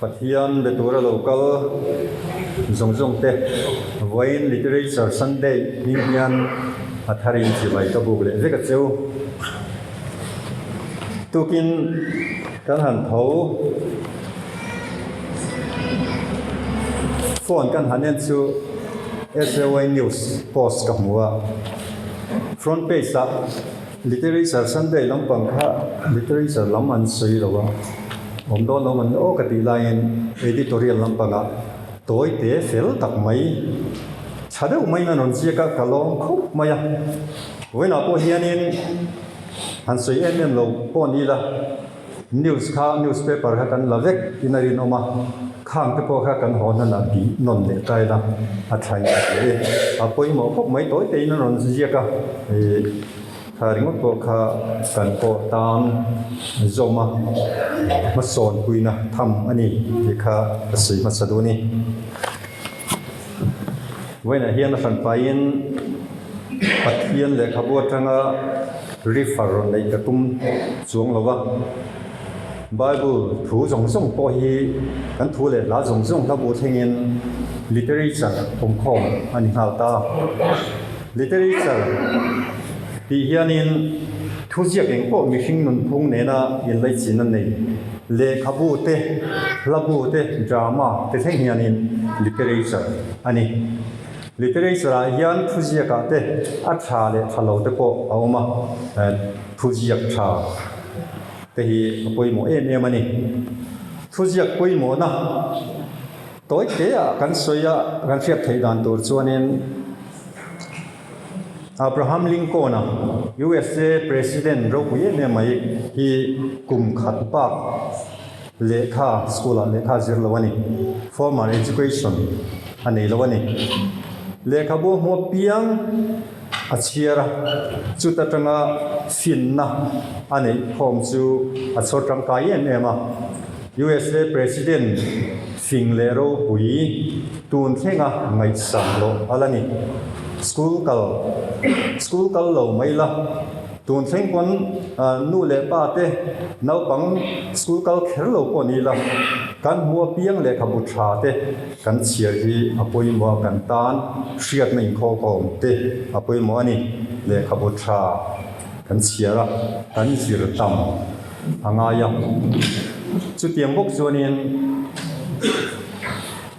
Pathian be tura lo kal zawng zawng te vawiin Literature Sunday hming hian a tharin chibai ka buk leh vek a cheu. Tukin kan han tho phone kan han en chu SAY News post ka hmu a, front page ah Literature Sunday lampang kha literature lam an sawi lo a, awm dawn lo an aw ka tih laiin editorial lampangah tawi te fel tak mai tha deuh maiin an rawn ziak a, ka lawm khawp mai a. Vawiinah pawh hianin han sawi em em lo pawh ni ila news kha newspaper kha kan la vek in a rinawm a, khang te pawh kha kan haw hnan ah tih nawn leh ta ila a tha in a hria e. A pawimawh khawp mai tawi tein an rawn ziak a, ih kha ringawt pawh kha kan pawh tan zawm a hmasawn puina tham a ni tih kha ka sawi hmasa duh a ni. Vawiinah hian a hran pahin Pathian lehkhabu atanga refer rawn neih ka tum chuang lo va. Bible thu zawng zawng pawh hi kan thu leh hla zawng zawng hlabu thlengin literature awmkhawm a ni nghal ta. Literature tih hianin thuziak eng pawh mihring nunphung nena inlaichin a nei. Lehkhabu te, hlabu te, drama te thleng hianin literature a ni. Literature ah hian thuziak ah te a tha leh tha lo te pawh a awm a, thuziak tha te hi a pawimawh em em a ni. Thuziak pawimawhna tawi te ah kan sawi a, kan hriat theih dan tur chuanin, Abraham Lincoln-a, USA President ropui em em mai hi kum khat bak lehkha, school-ah lehkha zir lo a ni. Formal education a nei lo a ni. Lehkhabu hmuh apiang a chhiar a, chuta tanga finna a neih khawm chu a chhawr tangkai em em a. USA President fing leh ropui tun thlenga ngaihsam loh a la ni. School kal School kal lo mai la, tun thleng pawn nu leh pa te naupang school kal kher lo pawh ni la, kan hmu apiang lehkhabu tha te kan chhiar hi a pawimawh a, kan tan hriatna inkhawlkhawm te a pawimawh a ni. Lehkhabu tha kan chhiar a, kan zir tam. A ngai a. Chutiang bawk chuanin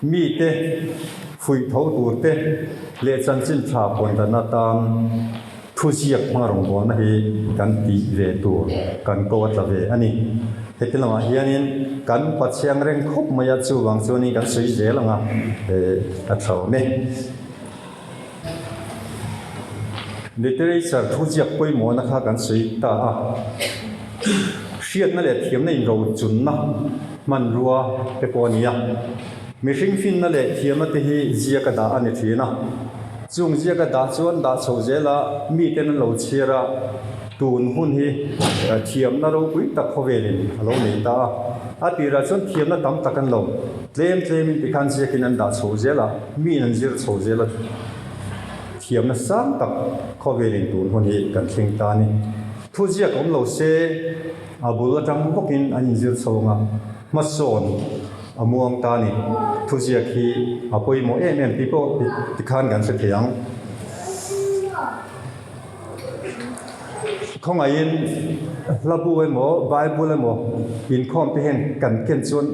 mite fuih tho tur te leh chanchin tha puan dan atan thuziak hmang rawngbawlna hi kan tih ve tur kan ko a tla ve a ni. Heti lamah hianin kan Pathian reng khawp mai a, chuvang chuanin kan sawi zel ang a, a tha awm e. Literature thuziak pawimawhna kha kan sawi ta a, hriatna leh thiamna inrochunna hmanrua te pawh a ni a. Mihring finna leh thiamna te hi ziaka dah a ni thin a, chung ziaka dah chuan dah chho zela miten an lo chhiar a, tun hun hi thiamna ropui tak khawvelin a lo nei ta a. A tirah chuan thiamna tam tak an lo tlem tlemin tikhan ziakin an dah chho zel a. Miin an zir chho zel a, thiamna sang tak khawvelin tun hun hi kan thleng ta a ni. Thuziak awm lo se a bul atang bawkin an inzir chho ang a, hmasawn a muang ta a ni. Thuziak hi a pawimawh em em tih pawh tikhan kan hre thei ang. Khawngaihin hlabu emaw Bible emaw inkhawm te hian kan ken chuan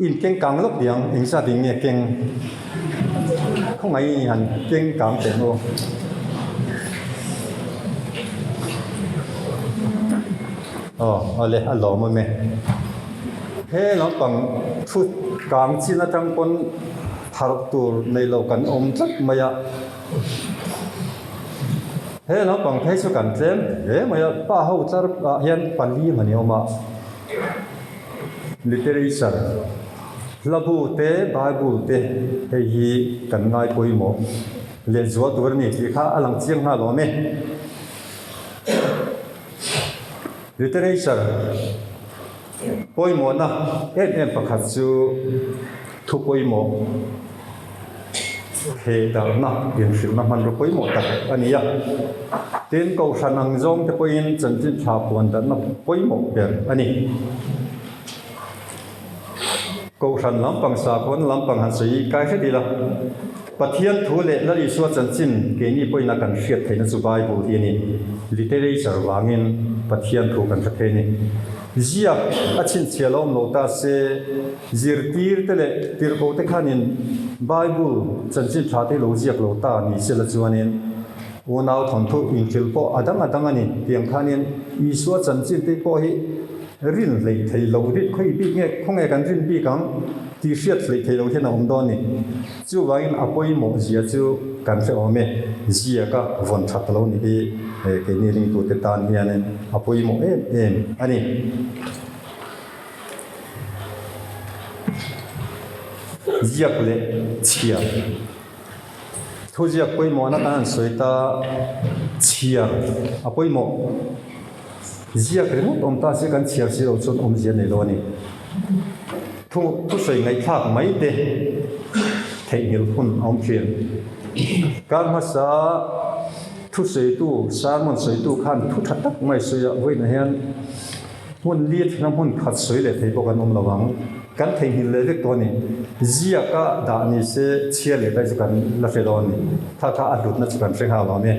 in keng kang lawk tih ang, engzat in nge keng? Khawngaihin i han keng kang teh maw? Aw awle a lawm awm e. He lampang thu kang chin atang pawn pharh tur nei lo kan awm tlat mai a. He naupang phei chu kan tlem hle mai a, pa ho tlar ah hian pali mah ni awm a, literature, hlabu te, bible te hei hi kan ngai pawimawh leh zual tur a ni tih kha a lang chiang nghal awm e. Literature pawimawhna em em pakhat chu thu pawimawh. He darhna inhrilhna hmanraw pawimawh tak a ni a. Tin, Kohhran ang zawngte pawhin chanchin tha puan darhna pawimawh ber a ni. Kohhran lampang sakhawn lampang han sawi kai hret ila, Pathian thu leh Lal Isua chanchin keini pawhin a kan hriat theihna chu Bible hi a ni. Literature vangin Pathian thu kan hre thei a ni. Ziak a chhinchhiah lo awm lo ta se, zirtirte leh tirhkohte khanin Bible chanchin tha te lo ziak lo ta ni sela chuanin unau thawnthu inhrilh pawh a dang a dang a ni. Tiang khanin Isua chanchin te pawh hi rin hleih thei lo rit khawi bik nge khawnge kan rin bik ang tih hriat hleih thei lo hian a awm dawn a ni. Chuvangin a pawimawh zia chu kan hre awm e, ziaka vawn that lo ni hi keini ringtute tan hianin a pawimawh em em a ni. Ziak leh chhiar. Thuziak pawimawhna kan han sawi ta, chhiar a pawimawh. Ziak ringawt awm ta se kan chhiar si lo chuan awmzia nei lo a ni. Thu thusawi ngaihthlak mai te theihnghilh hun a awm thin. Kar hmasa thusawitu, sermon sawitu khan thu tha tak mai sawi a, vawiinah hian hmun li thlenga hmun khat sawi leh thei pawh kan awm lo ang. Kan theihnghilh leh vek tawh a ni. Ziaka dah ni se chhiar leh daih chu kan la hre dawn a ni. Kha kha a hlutna chu kan hre nghal awm e.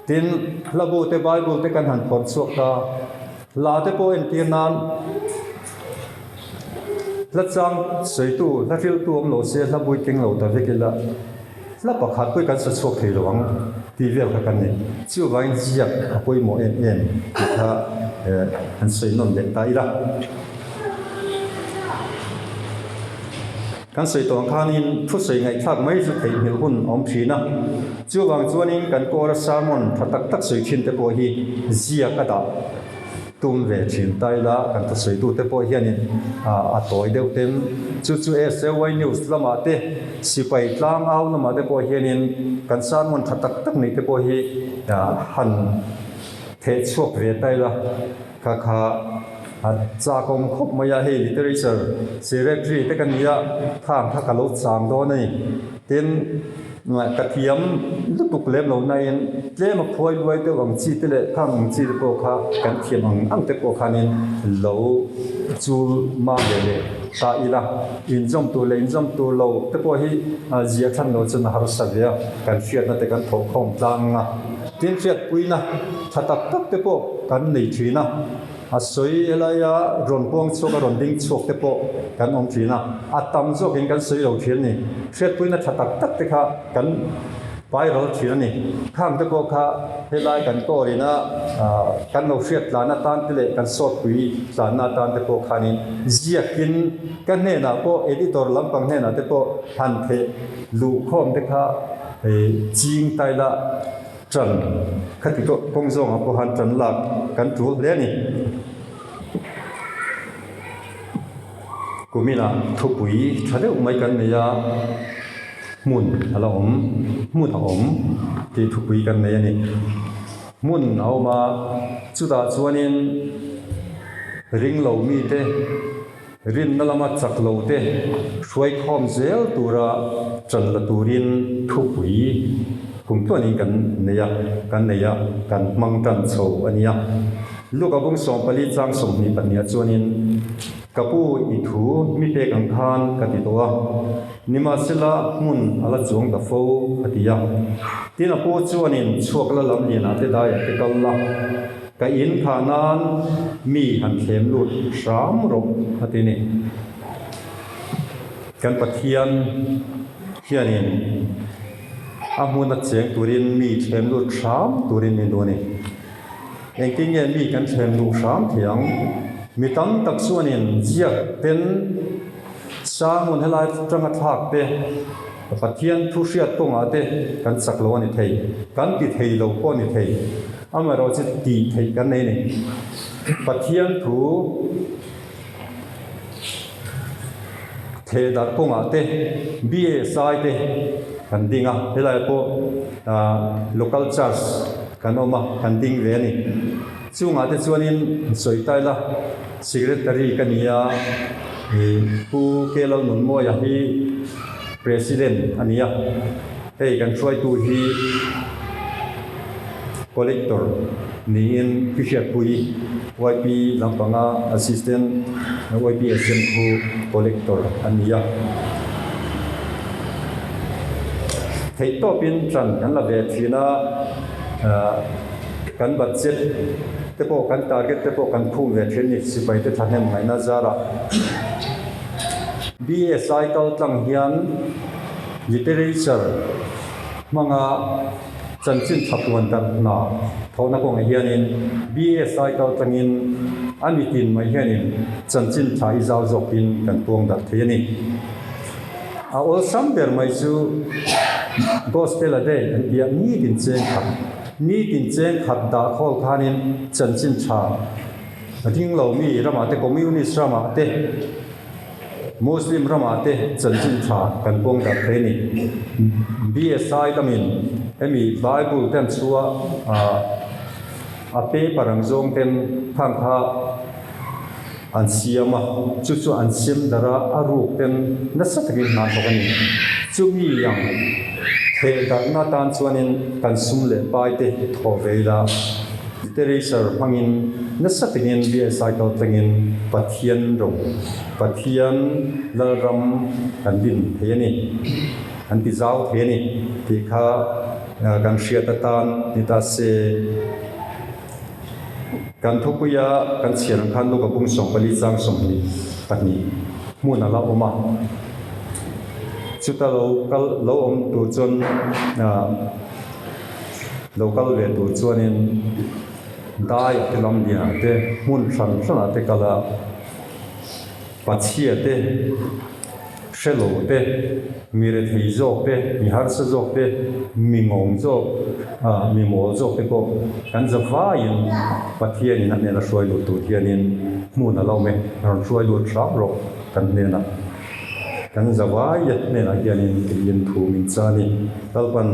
Tin, hlabu te Bible te kan han phawrh chhuak ta. Hla te pawh entir nan hla chang sawitu, hla hriltu awm lo se hla bui keng lo ta vek ila hla pakhat pawh kan sa chhuak thei lo ang tih vel kha kan ni. Chuvangin ziak a pawimawh em em tih kha han sawi nawn leh ta ila. Kan sawi tawh ang khanin thusawi ngaihthlak mai chu theihnghilh hun a awm thin a, chuvang chuanin kan kawra sermon tha tak tak sawi thin te pawh hi ziak a dah tum ve thin ta ila kan thusawitute pawh hianin a tawi deuh ten chu chu SAY News lamah te sipai tlang au lamah te pawh hianin kan sermon tha tak tak neih te pawh hi han theh chhuak ve ta ila. Kha kha a chakawm khawp mai a, hei literature secretary te ka ni a, khang kha ka lo chang dawn a ni. Tin, ka thiam lutuk lem lo nain tlem a phuai luai deuh ang chi te leh khang ang chi te pawh kha kan thiam ang ang te pawh khanin lo chul mah ve leh ta ila. Inzawm tur leh inzawm tur lo te pawh hi ziah than lo chuan a harsa ve a, kan hriatna te kan thawhkhawm tlang a. Tin hriatpuina tha tak tak te pawh kan nei thin a, a sawi helaia rawn puang chhuak a rawn ding chhuak te pawh kan awm thin a, a tam zawkin kan sawi lo thin a ni. Hriatpuina tha tak tak te kha kan viral thin a ni. Khang te pawh kha helai kan kawrina kan lo hriat tlan atan te leh kan sawtpui tlanna atan te pawh khanin ziakin ka hnenah pawh editor lampang hnenah te pawh han theh luhkhawm te kha Ching taila tan khati tawh kawng zawngah pawh han tan lak kan tul hle a ni. Kuminah thupui tha deuh mai kan nei a, hmun a la awm, hmun a awm tih thupui kan nei a ni. Hmun a awm a, chutah chuanin ringlo mite, Rinna lama chak lo te hruaikhawm zel tura ṭan la turin thupui kum tluanin kan nei a, kan nei a, kan hmang ṭan chho a nia. Luka bung 14 chang 22 ah chuanin, Ka pu i thu mi pek ang khan ka ti tawh a, nimahsela hmun a la chuang ta fo, a ti a. Tin a pu chuanin chhuak la lam lianah te daiah te kal la. Ka in thah nan mi han thlem lut hram rawh a ti ni. Kan Pathian hianin a hmun a cheng turin mi thlem lut hram turin min duh a ni. Engtin nge mi kan thlem luh hram thei ang? Mi tam tak chuanin ziak ten sermon helai tanga thlak te, Pathian thu hriat kawngah te kan chak lo a ni thei, kan ti thei lo pawh a ni thei. Amaherawh chu tih theih kan nei a ni. Pathian thu theh darh kawngah te BSI te kan ding a, helaiah pawh local church kan awm a, kan ding ve a ni. Chungah te chuanin sawi ta ila secretary ka ni a, Pu Kelo Nunmawia hi president a ni a, hei kan hruaitu hi Collector niin Pi Hriatpui, YP lampanga Assistant. YPSM khu collector a ni a. Theihtawpin ṭan kan la ve ṭhin a, kan budget te pawh kan target te pawh kan phum ve ṭhin a ni sipai te thahnem ngaihna zarah. BSI kal tlang hian literature hmanga chanchin tha puan darh hna thawhna kawngah hianin BSI kal tlangin a mitin mai hianin chanchin tha i zau zawkin kan puang darh thei a ni. A awlsam ber mai chu Gospel a day an ti a, nitin cheng khat, nitin cheng khat dah khawl khanin chanchin tha a ding lo mi ramah te Communist ramah te Muslim ramah te chanchin tha kan puang darh thei a ni. BSI lamin hemi Bible te an chhuah a paper ang zawng ten khang kha An siam a, chu chu an siam darh a, a ruk ten nasa takin hna thawk a ni. Chumi ang theh darhna atan chuanin kan sum leh pai te thawh ve ila, literature hmangin nasa takin BSI kal tlangin Pathian ro, Pathian Lalram kan din thei a ni, kan ti zau thei a ni tih kha kan hriat atan ni ta se. Kan thupuia kan chhiar ang khan Luka bung 14 chang 22 hmun a la awm a. Chuta lo kal lo awm tur chuan lo kal ve tur chuanin daiah te lam lianah te hmun hran hranah te kal a, pachhia te, Hre lo te, mi rethei zawk te, mi harsa zawk te, mi ngawng zawk, mi mawl zawk te pawh kan za vaiin Pathianin a hnena hruai lut tur hianin hmun a lo awm e, rawn hruai lut hram rawh kan hnenah. Kan za vai a hnenah hianin tiin thu min cha a ni. Lalpan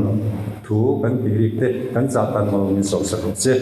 thu kan tih rik te kan chah tan maw min sawmsak rawh che.